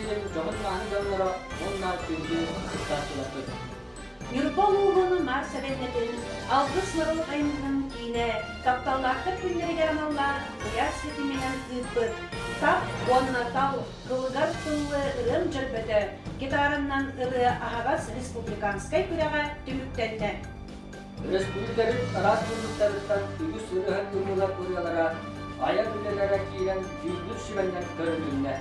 сирин дьоһун-мааны дьонноро уонна күндү кыттааччыларбыт! Ньурба улууһун Марс эбэннэтин Алгыс норуот айымньытын киинэ тапталлаахтар күннэригэр аналлаах куйаар ситиминэн ыыппыт Тап уонна тал кылыгар тыллы ырыам дьөрбөтө гитараннан ырыа аһаҕас республиканскай күрэҕэ түмүктэннэ. Өрөспүүбүлүкэбит араас муннуктарыттан үгүс ырыаһыт ыллылар ырыалара, айар үлэлэрэ киирэн дьүүллүүр сүбэннэн көрүлүннэ.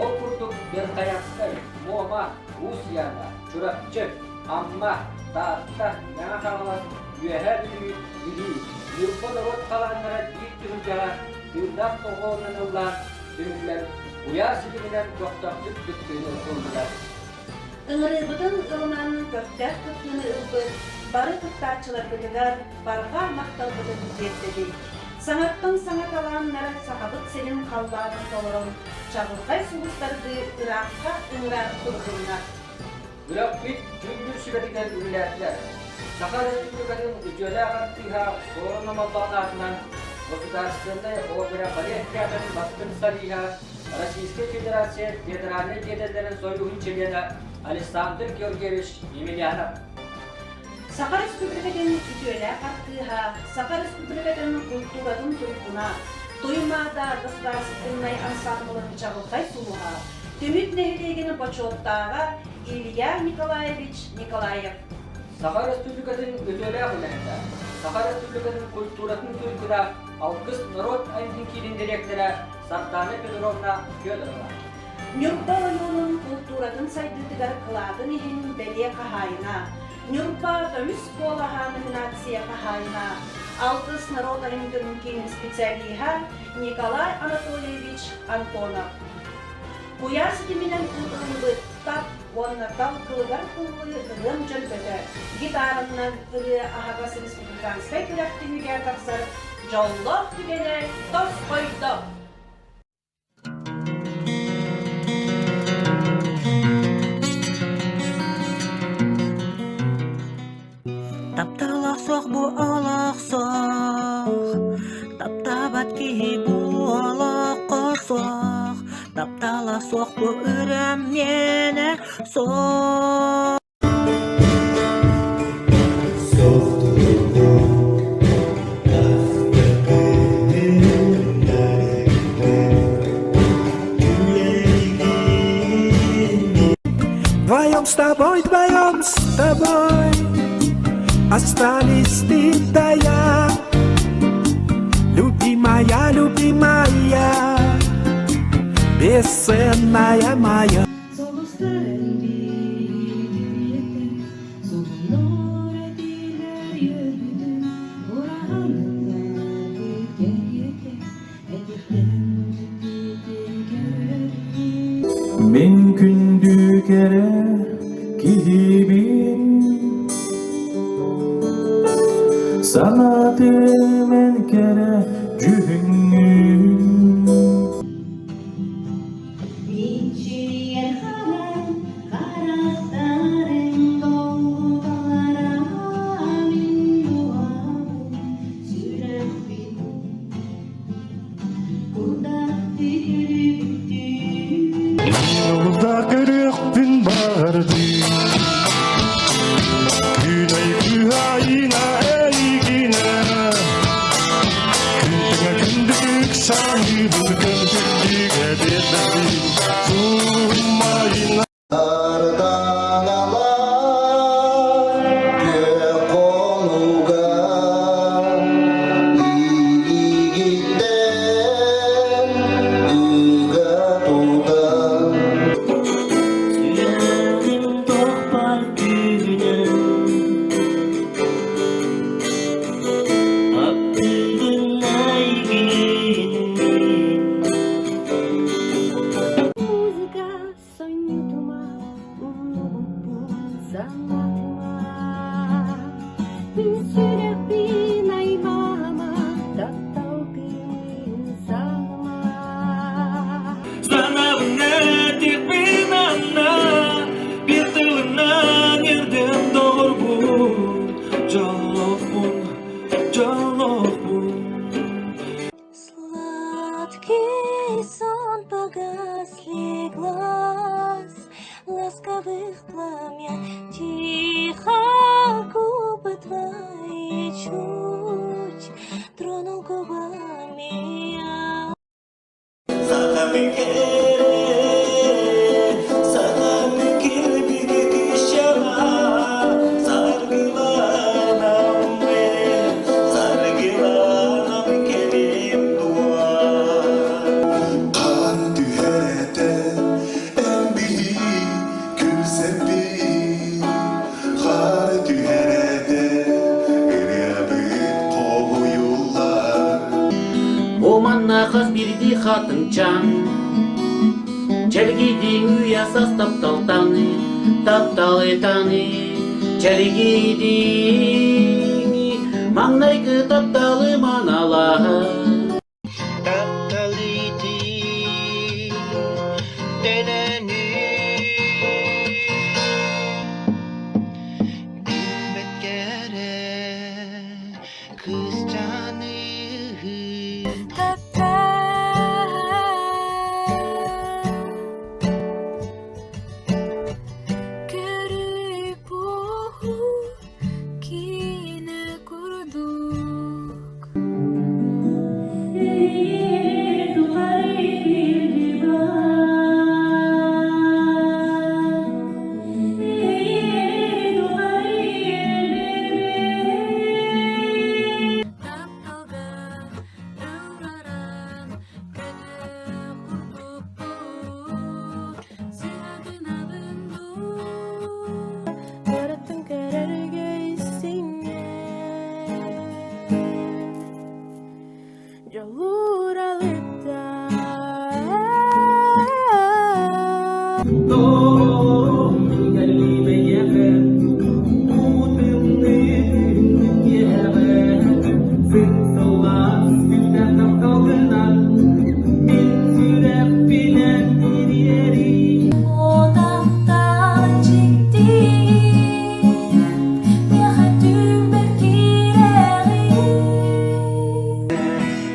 Ол курдук Верхоянскай, Муома, Уус Яна, Чурапчы, Амма, Таатта, Мэҥэ Хаҥалас, Үөһээ Бүлүү, Бүлүү, Ньурба норуот талааннара биир түһүлгэҕэ тыыннаах тоҕоонун ыллаан түмүллэн, куйаар ситиминэн көхтөөхтүк кыттыыны ыллылар. Ыҥырыыбытын ылынан көхтөөх кыттыыны ылбыт бары кыттааччыларбытыгар барҕа махталбытын тиэрдэбит. Саҥаттан саҥа талааннар Сахабыт сирин халлаанын толорон, чаҕылхай сулустардыы ыраахха ыҥыра турдуннар. Үрэхпит дьүүллүүр сүбэтигэр үлэлээтилэр. Саха Республикатын үтүөлээх артыыһа Суорун Омоллоон аатынан Государственнай опера балет театрын бастыҥ солиһа, Российскай Федерация театральнай деятеллэрин союһун чилиэнэ Александр Георгиевич Емельянов. Саха Республикатын үтүөлээх артыыһа, Саха Республикатын культуратын туйгуна, Туймаада государственнай ансаамбылын чаҕылхай сулуһа, Түмүк нэһилиэгин бочуоттааҕа Илья Николаевич Николаев. Саха Республикатын үтүөлээх үлэһитэ, Саха Республикатын культуратын туйгуна, Алгыс норуот айымньытын киинин дириэктэрэ Сардаана Петровна Федорова. Ньурба оройуонун култууратын сайдыытыгар кылаатын иһин бэлиэ хаһаайына, Ньурба көмүс куолаһа номинация хаһаайына, Алгыс норуот айымньытын киинин специалиһа Николай Анатольевич Антонов. Куйаар ситиминэн ыытыллыбыт Тап уонна Тал кылыгар кыллыы ырыам дьөлбөтө гитараннан ырыа аһаҕас республиканскай күрэх түмүгэ тахсар дьоллоох түгэнэ тосхойдо! Тапталах суох бу олох суох, таптаабат киһи бу олоххо суох, таптала суох бу ырыам миэнэ суох. Вдвоем с тобой, вдвоем с тобой Остались ты да я Любимая, любимая Бесценная моя Сулустарын биир Сугуннар этилэр үөрбүтүм Ураһаныллабыт кэриэтэ Мин күндү кэрэ киһибин Санаатым эн кэрэ дьүһүҥҥүн Мичийэр харан харахтарыҥ долгуталлара мин дууһабын сүрэхпин Да көрүөхпүн баҕардым Күнэй күһайына эйигинэ Күн тэҥэ күндүк саныыбын Күндүк эбиэтэбин Суумайына Сүрэҕим тохпар күүһүнэн Аттыгын айгин Музыка сонньутума, умнубуппун санатыма. Мин сүрэхпин аймаама, таптал кыымын саҕыма. Санабын этиппин анна, bir тылынан ирдем доҕорбун, дьоллоохпун, дьоллоохпун. Сладкий сон погасли глаза. Восковых пламя, Тихо губы твои чуть Тронул губами я. Хаар түһэрэтэ эн биһи күлсэрбит Хаар түһэрэтэ ырыабыт хоһуйуллар Бу манна хас биирдии хатыҥчаан Чэлгийдиҥ үйэ сас тапталтан, тапталытаны Чэлгийдиҥ маҥнайгы тапталы маналаһа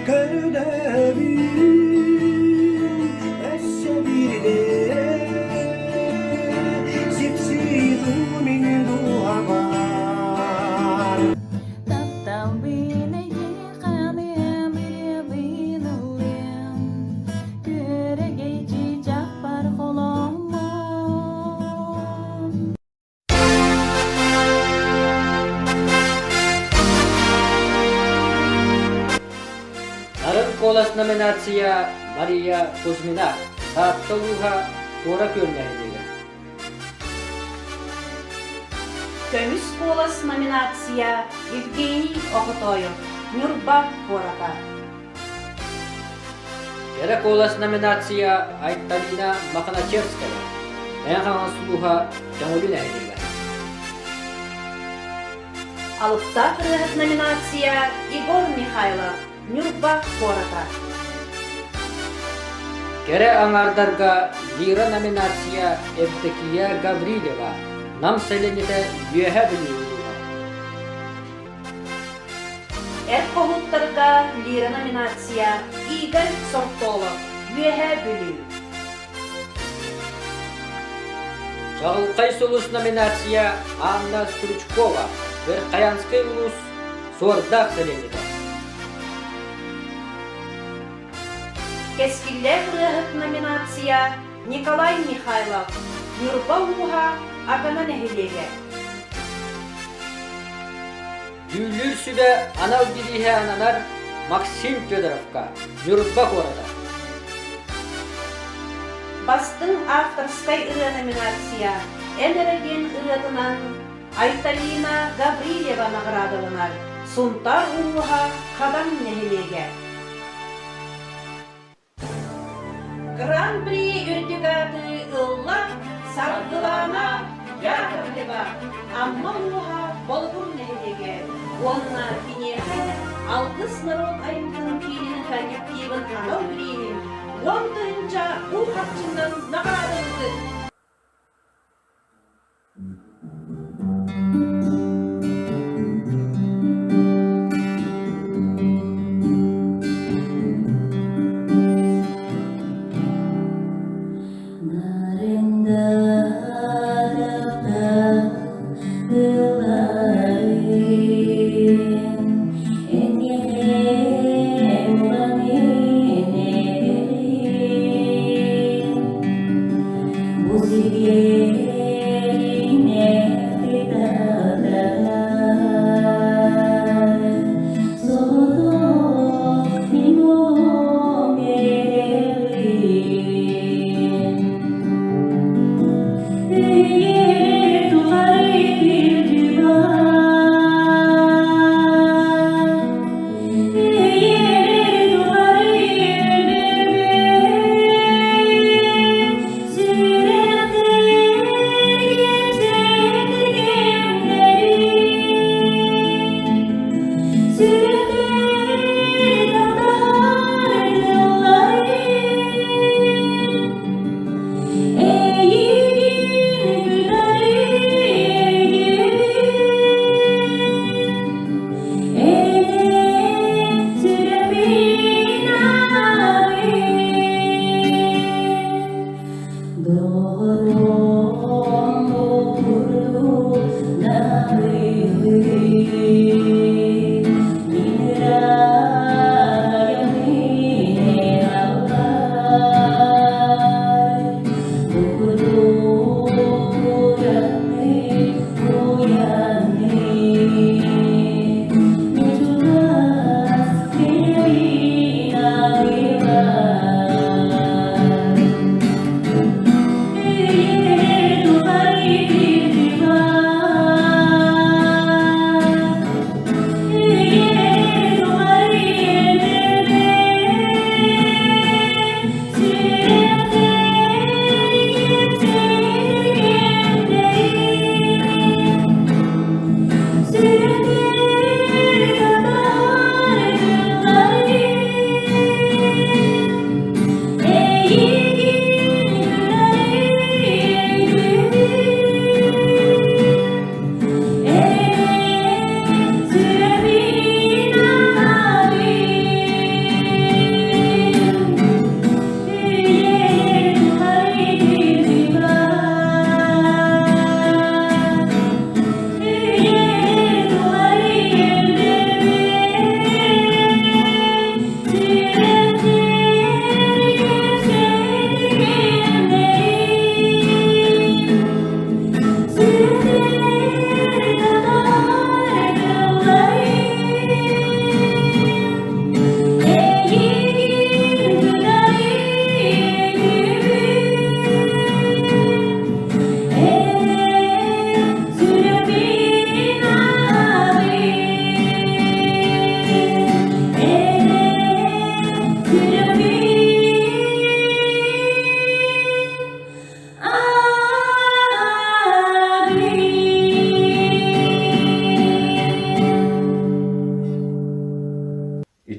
Көрдөбүн өссө биирдэ сипсииту мин дууһабар Тапталбын эйиэхэ бириэбин ыллыам, күөрэгэй чыычаахпар холоммун. Нарын куолас номинация Мария Кузьмина, Таатта улууһа Туора Күөл нэһилиэгэ. Көмүс куолас номинация Евгений Охотоев, Ньурба куората. Кэрэ куолас номинация Айталина Мохначевская, Мэҥэ Хаҥалас улууһа Төҥүлү нэһилиэгэ. Алыптаах ырыаһыт номинация Егор Михайлов, Ньурба куората. Кэрэ аҥаардарга Лира номинация Евдокия Гаврильева, Нам сэлиэнньэтэ Үөһээ Бүлүү улууһа. Эр хоһууттарга Лира номинация Игорь Сортолов, Үөһээ Бүлүү. Чаҕылхай сулус номинация Анна Стручкова, Верхоянскай улуус Суордаах сэлиэнньэтэ. Кэскиллээх ырыаһыт номинация Николай Михайлов, Ньурба улууһа, Акана нэһилиэгэ. Дьүүллүүр сүбэ анал бирииһэ ананар Максим Федоровка, Ньурба куората. Бастыҥ авторскай ырыа номинация Эн эрэ диэн ырыатынан Айталина Гаврильева наҕараадаланар Сунтаар улууһа Хадан нэһилиэгэ. Гран-при үрдүк ааты ылла Саргылаана Яковлева, Амма улууһа Болугур нэһилиэгэ уонна киниэхэ Алгыс норуот айымньытын киинин коллективын анал бирииһин 10 000 уу харчынан наҕараадалыыбыт. Нарында.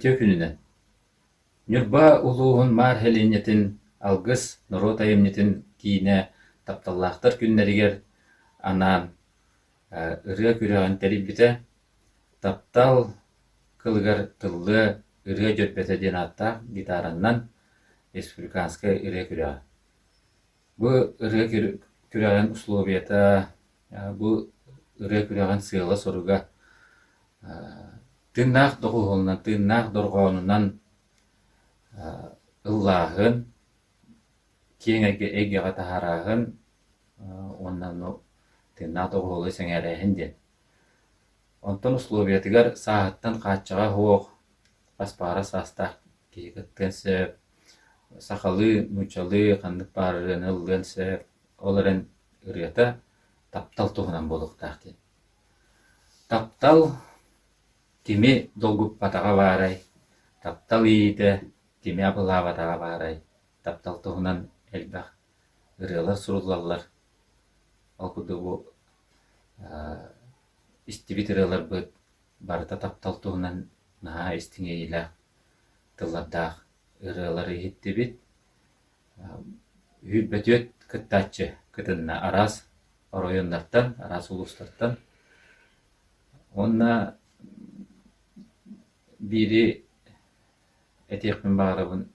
Үтүө күнүнэн! Ньурба улууһун Маар сэлиэнньэтин Алгыс норуот айымньытын киинэ тапталлаахтар күннэригэр анаан ырыа күрэҕин тэрийбитэ. Таптал кылыгар тыллыа ырыа дьөрбөтө диэн ааттаах гитараннан республиканскай ырыа күрэҕэ. Бу ырыа күрэҕин условиета, бу ырыа күрэҕин сыала-соруга тыыннаах доҕуһуолунан, тыыннаах дорҕоонунан ыллааһын, киэҥ эйгэҕэ таһаарааһын уонна тыыннаах доҕуһуолу сэҥээрээһин диэн. Онтон условиятыгар сааһыттан хааччаҕа суох, хас баҕарар саастаах киһи кыттыан сөп, сахалыы, нууччалыы ханнык баар ырыаны ыллыан сөп, ол эрэн ырыата таптал туһунан буолуохтаах диэн. Таптал кими долгуппатаҕа баарай, таптал иэйиитэ кими абылаабатаҕа баарай, таптал туһунан элбэх ырыалар суруллаллар. Ол курдук бу истибит ырыаларбыт барыта таптал туһунан наһаа истиҥ иэйиилээх тыллардаах ырыалары иһиттибит. Үһү кыттааччы кытынна араас оройуоннартан, араас улуустартан. Уонна биири этиэхпин баҕарабын,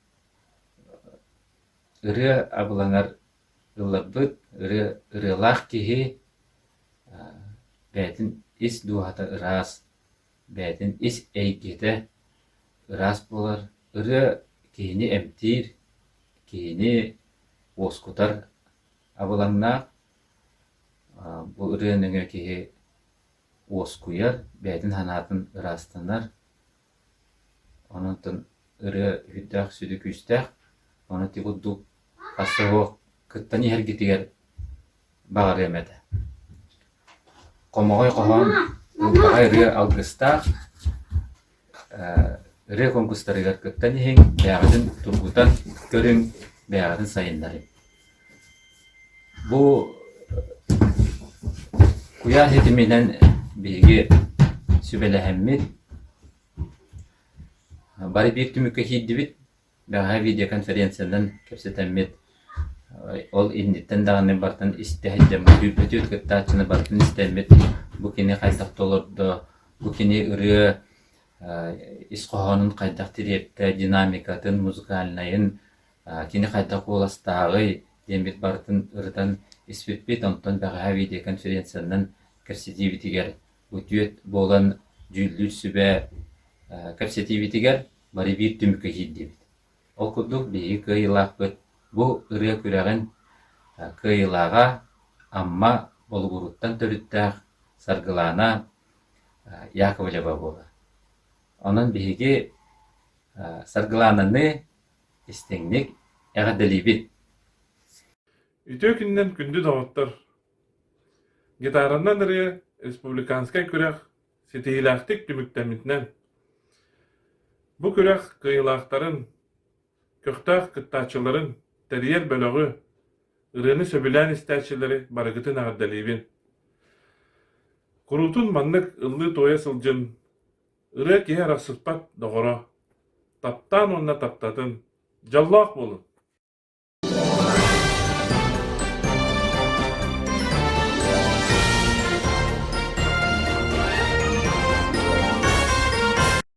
ырыа абылаҥар ылларбыт, ырыа ырыалаах киһи бэйэтин ис дууһата ыраас, бэйэтин ис эйгэтэ ыраас буолар. Ырыа киһини эмтиир, киһини уоскутар абылаҥнаах. Бу ырыа нөҥүө киһи уоскуйар, бэйэтин санаатын ыраастанар. Онон ырыа сүрдээх сүдү күүстээх. Ону ити курдук хас да суох кыттан иһэргитигэр баҕарыам этэ. Хомоҕой хоһоон ылбаҕай ырыа алгыстаах ырыа конкурстарыгар кыттан иһиҥ, бэйэҕитин тургутан көрүҥ, бэйэҕитин сайыннарыҥ. Бу куйаар ситиминэн биһиги сүбэлэһэммит, бары биир түмүккэ киирдибит. Бэҕэһээ видеоконференциянан кэпсэтэммит, ол инниттэн даҕаны барытын истэ сылдьаммыт, сүүрбэтүөрт кыттааччыны барытын истэммит, бу кини хайдах толордо, бу кини ырыа ис хоһоонун хайдах тириэртэ, динамикатын, музыкальнайын, кини хайдах куоластааҕый диэммит барытын ырытан испиппит. Онтон бэҕэһээ видеоконференциянан кэпсэтиибитигэр бу түөрт буолан дьүүллүүр сүбэ кэпсэтиибитигэр бары биир түмүккэ киирдибит. Ол курдук биһиги кыайыылаахпыт бу ырыа күрэҕин кыайыылааҕа Амма Болугуруттан төрүттээх Саргылаана Яковлева буолар. Онон биһиги Саргылаананы истиҥник эҕэрдэлиибит. Үтүө күнүнэн күндү доҕоттор! Гитаранан ырыа республиканскай күрэх ситиһиилээхтик түмүктэммитинэн, бу күрэх кыайыылаахтарын, көхтөөх кыттааччыларын, тэрийэр бөлөҕү, ырыаны сөбүлээн истээччилэри барыгытын эҕэрдэлиибин. Куруутун маннык ыллыы-туойа сылдьын, ырыа киһи арахсыспат доҕоро, таптаан уонна таптатын, дьоллоох буолун!